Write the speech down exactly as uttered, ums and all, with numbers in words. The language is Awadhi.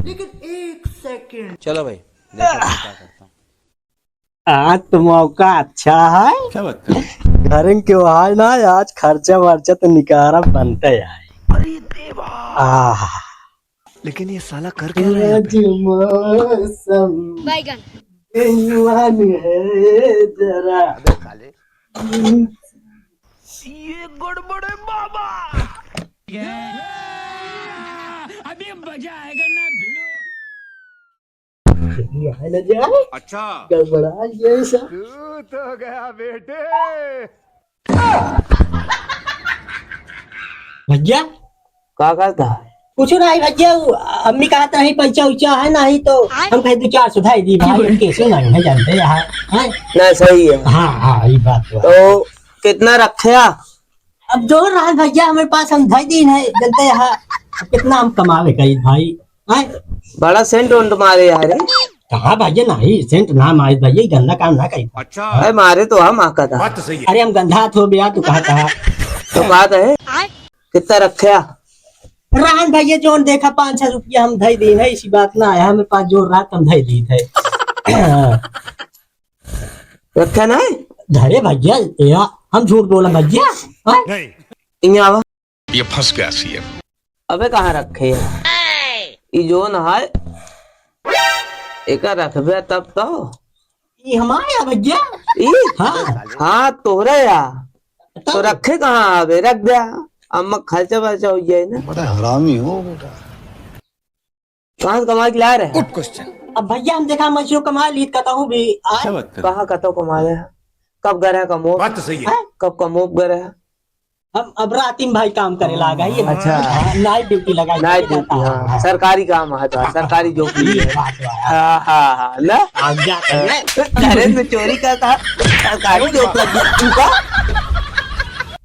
लेकिन एक सेकंड। चलो भाई, देखो मैं क्या करता हूँ। आज तो मौका अच्छा है। क्या बात कर रहे हैं? घर के बाहर ना, आज खर्चा वर्चा तो निकारा बनता है। अरे देवा। आह। लेकिन ये साला कर क्या रहा है यहाँ पे? आज मौसम बैगन। बेईमान है जरा। अबे साले। ये गड़बड़ है बाबा। अभी मजा आएगा ना भिड़ो। ये है ना जरा। अच्छा। गड़बड़ा ये सब। तू तो गया बेटे। भैया। का कहता? कुछ नहीं भैया, वो अम्मी कहत रही पैसा उचा है नहीं तो हम कहे दो चार सौ धाई दी भाई, कैसे नहीं है जानते यहाँ, हैं? ना, सही है। हाँ, हाँ, ये बात तो है। तो कितना रखे आ? अब जो रहा भैया हमारे पास हम धाई दी है, जानते यहाँ अब कितना हम कमावे करी भाई, हैं? बड़ा सेंट वेंट मारे यार। कहा भैया नहीं, सेंट ना मारे भैया, ये गंदा काम ना करी। अच्छा। अरे मारे तो हम आका था। बात तो सही है। अरे हम गंधा थो बिया, तू कहा था। तो बात है। कितना रखे आ? रहन भैया जोन देखा पाँच सौ रुपया हम धई दी है, इसी बात ना आया, हमारे पास जोर रात हम धई दी है। रखे ना है? धरे भैया, या हम झूठ बोला भैया? हाँ? नहीं। इहाँ आवा। ये फंस गया सीएम। अबे कहाँ रखे है? ई जोन है, एका रखबे तब तो। ई हमारे या भैया? ई? हाँ। हाँ, तोहरे या। तो तब? रखे कहाँ आवे? रख दे। अम्मा खर्चा बर्चा हो जाए ना। बड़ा हरामी हो बेटा। कहाँ से कमा के ला रहे हैं? गुड क्वेश्चन। अब भैया हम देखा मछलियों कमा ली कतहूँ भी आए। क्या बात कर रहे हैं? कहाँ कतहूँ कमा रहे हैं? कब गए रहे कमो? बात तो सही है। हैं? कब कमो गए रहे हैं? हम अब रात में भाई काम करे लागा ही। अच्छा। हाँ, नाइट ड्यूटी लगा नाइट ड्यूटी, हाँ। हाँ। सरकारी काम है तो, सरकारी जॉब के लिए। ये बात हुआ। हाँ, हाँ, हाँ, ना? आप जाते हैं। अरे, तो चोरी का था, सरकारी जॉब लगी, तू का?